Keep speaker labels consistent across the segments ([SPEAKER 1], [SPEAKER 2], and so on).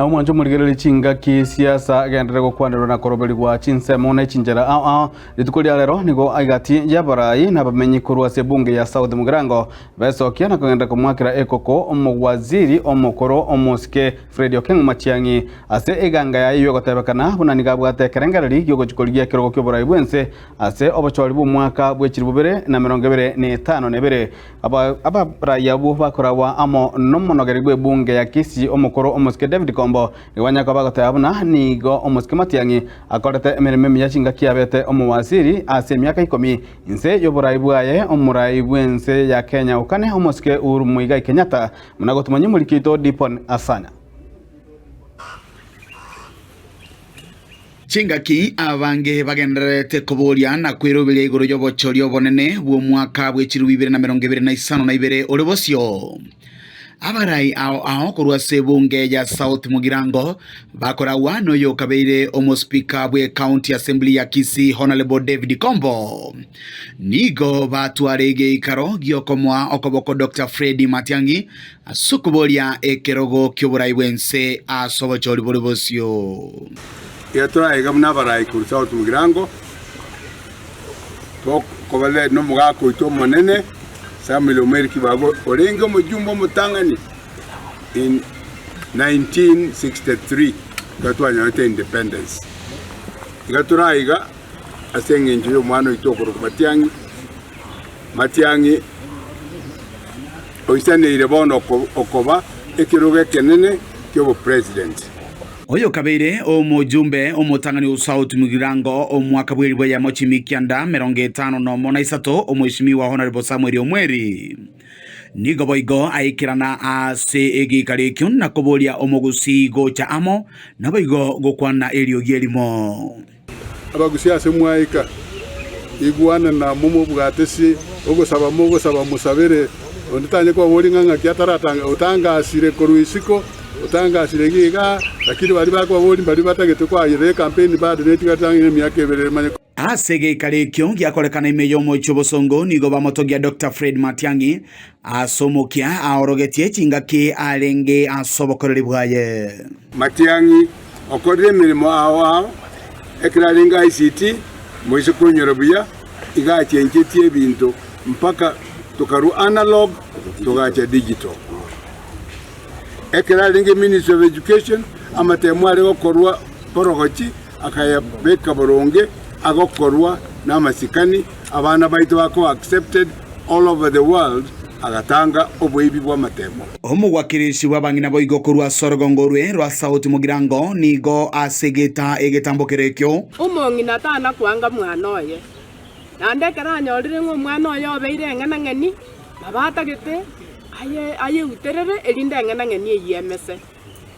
[SPEAKER 1] Na omwancho omorigererie chingaki siasa agenderere gokwanerwa na koroberigwa chinsemo ne chinchera ao ao. Rituko ria rero nigo egati y'abarai na abamenyi korwa ase ebunge ya South Mugirango besokia na kogenda komoakera ekoko omowaziri omokoro omosike Fred Okengo Matiang'i ase eganga yaye y'ogotebekana buna nigo abwate ekerengereri giogochia korigia ekerogo ki'oborai bw'ense ase obochori bw'omwaka bw'echiribu bibere na emerongo ebere na etano na ebere. Abarai abwo bakoragwa amo nomonogeri bw'ebunge ya Kisii omokoro omosike David Kombo nigo banyare koba bagoteba buna nigo omosike Matiang'i akorete emeremo emiya chingaki abete omowaziri ase emiaka ikomi inse y'oborai bwaye omorai bw'ense ya Kenya okane omosike Uhuru Muigai Kenyatta buna gotumanyia omoriki oito Dipon Asanya.
[SPEAKER 2] Chingaki abange bagendererete koboria na kweroberia igoro y'obochori obonene bw'omwaka bwe chilifu ibere na emerongo ebere na isano na ibere ore bosio. Abarai ao ao korwa ase ebunge ya South Mugirango bakoragwa noyokabeire omospika bwe County Assembly ya Kisii Honourable David Kombo. Nigo batware egeikaro giokomoa okoboko Doctor Fred Matiang'i Ase okoboria ekerogo ki'oborai bw'ense ase obochori bore bosio.
[SPEAKER 3] Iga toraiga buna abarai korwa South Mugirango, tokobarera nomogaka oito omonene Samuel Omweri Kibago orenge omojumbe omotang'ani in 1963 ekero twanyorete independence. Iga toraiga ase eng'encho y'omwana oito okorokwa Matiang'i, Matiang'i oisaneire bono okoba ekerogo ekenene ki'obopresident.
[SPEAKER 2] Oyokabeire omojumbe omotang'ani o South Mugirango omwaka bw'elifu eyemo chimikianda merongo etano nomo na isato Omweshimiwa Honourable Samuel Omweri nigo boigo aikerana ase egeikaro ekio na koboria omogusii gocha amo naboigo gokwana eriogi erimo.
[SPEAKER 4] Abagusia ase mwaika, igwana na momobwate ase ogosaba mogosaba mosabere onde tanye kobaboria ng'a ng'aki ataratanga otangasire korwa isiko, otangasire iga igaa, lakini baria bakobaboria mbaria batagete koayerera ecampaign bado netigarete ang'e emiaka ebere emanye.
[SPEAKER 2] Ase egeikaro ekio giakorekana ime y'omochie obosongo nigo bamotogia Doctor Fred Matiang'i ase omokia aorogetie chingaki arenge ase obokoreri bwaye.
[SPEAKER 3] Matiang'i Okorire emeremo ao ao, ekero arenge ICT, moise konyora buya, iga achenchetie ebinto mpaka tokarwa analog togacha digital. Ekero arenge Ministry of Education, amatemo are gokorwa borogochi akayabeka boronge agokorwa na amasikani, abana baito bakoba accepted all over the world agatanga oboibi bw'amatemo.
[SPEAKER 2] Omogwakirisi bw'abang'ina boigo korwa ase orogongo orwe rwa Sauti Mugirango nigo asegeta egetambokero ekio.
[SPEAKER 5] Omong'ina tana kwanga mwana oye, naende ekero anyorire ng'a omwana oye obeire eng'enang'eni, nabo atagete aye ayeuterere erinde eng'enang'eni eyio emese.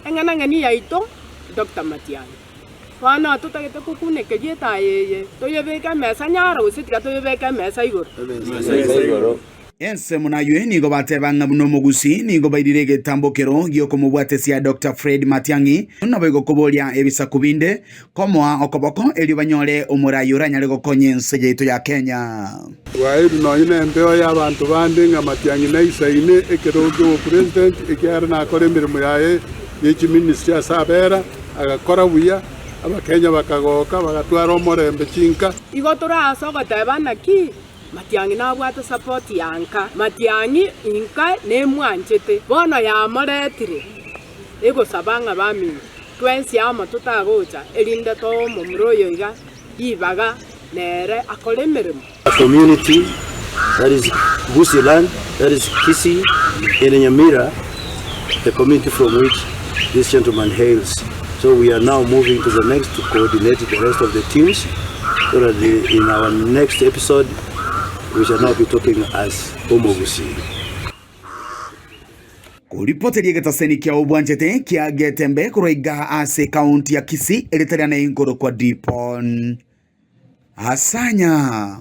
[SPEAKER 5] Eng'enang'eni yaito Doctor Matiang'i. Bono totagete kokunekeria etaya eye, toyebeke emesa nyaro gose tiga toyebeke emesa igoro?
[SPEAKER 2] Ensemo naywe nigo bateba ng'a buna omogusii nigo bairire egetambokero gi'okomobwatesia Doctor Fred Matiang'i naboigo koboria ebisaku binde komoa okoboko erio banyore omorai oranyare gokonya ense yaito ya Kenya.
[SPEAKER 4] Twaeirwe nonya nembeo y'abanto bande ng'a Matiang'i naisaine ekerogo ki'obopresident ekiagera nakora emeremo yaye ye chiministry ase abera, agakora buya, Abakenya bakagoka bagatwara omorembe chinka.
[SPEAKER 5] Igo tore ase ogoteba naki Matiang'i nabwate support ya nka. Matiang'i inka nemwanchete, bono yamoretire egosaba ng'a baminto twensi amo totagocha erinde toe omomura oyo iga ribaga nere akore emeremo.
[SPEAKER 6] A community that is Gusii land, that is Kisii and Nyamira, the community from which this gentleman hails. So we are now moving to the next to coordinate the rest of the teams so that the, in our next episode we shall now be talking as Omogusii.
[SPEAKER 2] Koripoteria egetaseni kia obwanchete kia Getembe korwa iga ase ekaunti ya Kisii, erieta riane inkorokwa Dipon Asanya.